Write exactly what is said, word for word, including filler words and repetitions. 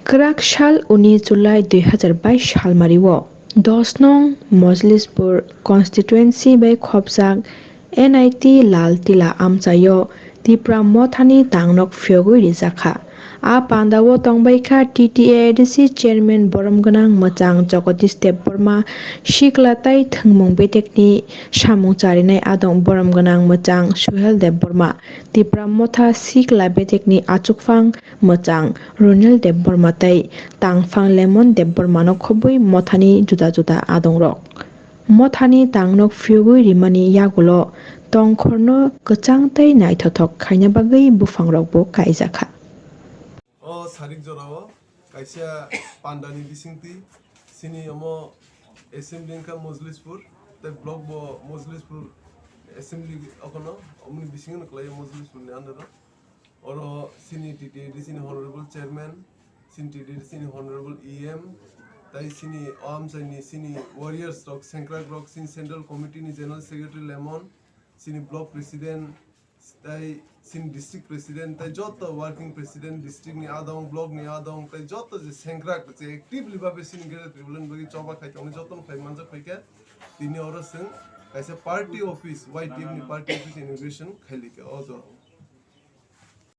Kwrak sal unis July dui hazar bais salmario dos nong Mojlispur constituency bai khopjak N I T Lal Tila amchaio Tipra Mothani tangnok phiyogwi rijakha. A pandao tongbaikha T T A D C chairman borom gwnang mwchang Jagadish Debbarma, sikla tai thwngmung betekni samung charinai adong borom gwnang mwchang Suhel Debbarma, Tipra Motha sikla betekni achukphang mwchang Runil Debbarma tei tangphang Lemon Debbarmano khobwi mothani juda juda adongrok. Mothani tangnok phiyogwi rimani yagulo tongkhorno kwchang tei naithothok khaina bagwi buphangrokbo kaijakha. O sarik jorao kaisa pandani bisingtwi chini omo assembly wngkha Mojlispur, tei block bo Mojlispur assembly okono, omoni bisingo kwlaio Mojlispurni under o. Oro chini T T A D C ni honorable chairman, chini T T A D C ni honorable E M, tai chini o amchaini chini warriors rok, sengkrak rok, chini central committee ni general secretary Lemon, chini block president, tai chini district president, tai joto working president, district ni adong, block ni adong, tai joto je sengkrak je actively babe chini Greater Tipraland bagwi choba khai tongni joto no khai manjak phaikha. Tini oro chwng kaisa party office, Y T F ni party office inauguration khailika o jorao.